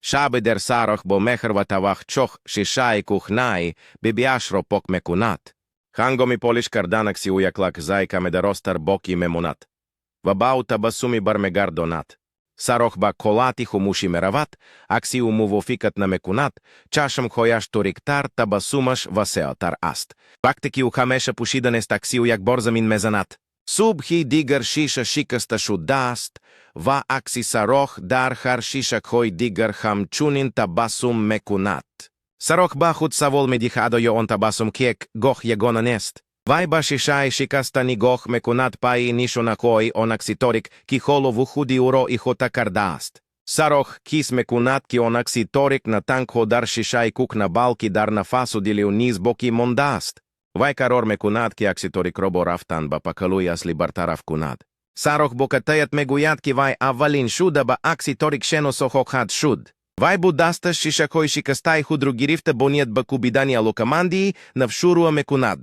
Шабидер сарох бо мехрва тавах чох шишай кухнай, бибиашро пок мекунат. Хангоми полиш карданак си уяклак зайка медаростар боки мемонат. Вабау табасуми бармегардонат. Сарох ба колати хумуши мерават, акси умувофикат намекунат, чашам хояш ториктар табасумаш васеотар аст. Вактики ухамеша пушиданест аксиу як борзамин мезанат. Субхи дигар шиша шикаста шудаст, ва акси сарох дар хар шиша хой дигар хамчунин табасум мекунат. Сарох ба худ савол медиҳад, оё он табасум кек гоҳ ягона нест. Вай ба шишаи шикаста нигоҳ мекунад, пайи нишонаҳои он акси торик, ки ҳоло вуҳуди ӯро иҳота кардааст. Сарох ҳис мекунад, ки он акси торик на танҳо дар шишаи кӯҳна, балки дар нафасу дили ӯ низ боқӣ мондааст. Вай қарор мекунад, ки акси торикро бо рафтан ба паҳлӯи аслӣ бартараф кунад. Сарох бо қатъият мегӯяд, ки вай аввалин шуда ба акси торик шиносо хоҳад шуд. Вай бо дасташ шишаҳои шикастаи худро гирифта, бо ният ба кӯбидани алоқамандии нав шурӯъ мекунад.